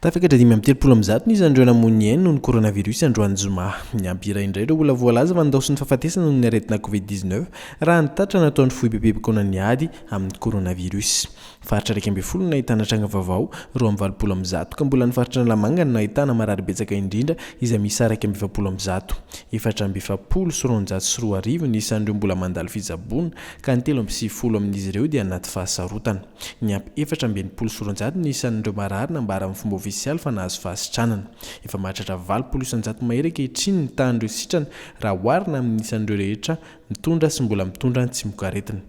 Tafakatra 135 ny isan'ireo namoy ny ainy noho ny coronavirus androany zoma. Niampy iray indray ireo olona voalaza fa nindaosin'ny fahafatesana noho ny aretina Covid 19 raha ny tatitra nataon'ny foibem-pibikoana ny ady amin'ny coronavirus. Faritra 11 no nahitana tranga vaovao, 182, ka mbola ny faritra Analamanga no nahitana marary betsaka indrindra izay miisa 141. 244 ny isan'ireo mbola mandalo fitsaboana ka ny 93 amin'izy ireo dia anaty fahasarotana. Niampy 264 ny isan'ireo marary nambara amin'ny fomba ofisialy fa nahazo fahasitranana. Efa mahatratra 80% mahery ankehitriny ny tahan'ireo sitrana raha oharina amin'ny isan'ireo rehetra mitondra sy mbola mitondra ny tsimokaretina.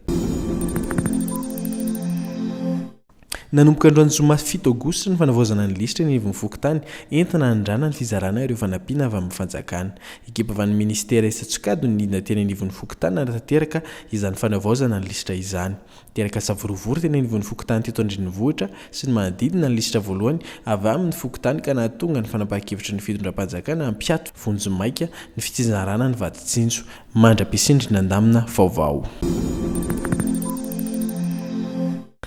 Nanomboka androany zoma 7 aogositra ny fanavaozana ny lisitra eny anivon'ny fokontany entina hanindrana ny fizarana ireo fanampiana avy amin'ny fanjakana. Ekipa avy any minisitera isan-tsokajiny nidina teny anivon'ny fokontany nanatanteraka izany fanavaozana ny lisitra izany. Teraka savorovoro teny anivon'ny fokontany teto an-drenivohitra sy ny manodidina ny lisitra voalohany avy amin'ny fokontany ka nahatonga ny fanapahan-kevitry ny fitondram-panjakana hampiato vonjimaika ny fitsinjarana ny vaditsinjo mandra-pisindry nandamina vaovao.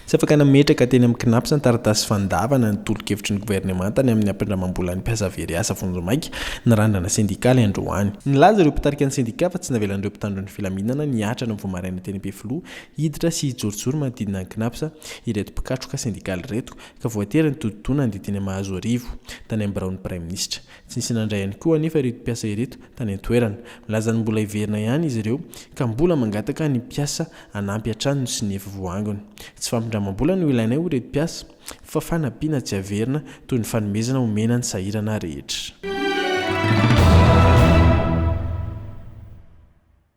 Tsy afaka nametraka teny amin'ny Cnaps ny taratasy fandavana ny tolo-kevitry ny governemanta ny amin'ny hampindramam-bola ny mpiasa very asa vonjimaika ny randrana sendikaly androany. Nilaza ireo mpitarika ny sendika fa tsy navelan'ireo mpitandro ny filaminana nihatra ny vao maraina teny Ampefiloha Hiditra sy hijorojoro manodidina ny Cnaps ireto mpikatroka sendikaly ireto ka voatery nitodidona handeha teny Mahazoarivo, tany amin'ny biraon'ny Praiminisitra. Tsy nisy nandray ihany koa anefa ireto mpiasa ireto tany an-toerana. Milaza ny mbola hiverina ihany izy ireo ka mbola mangataka ny mpiasa hanampy hatrany ny sonia efa voaangona. Tsy fampindramam-bola no ilainay hoy ireto mpiasa fa fanampiana tsy averina toy ny fanomezana omena ny sahirana rehetra.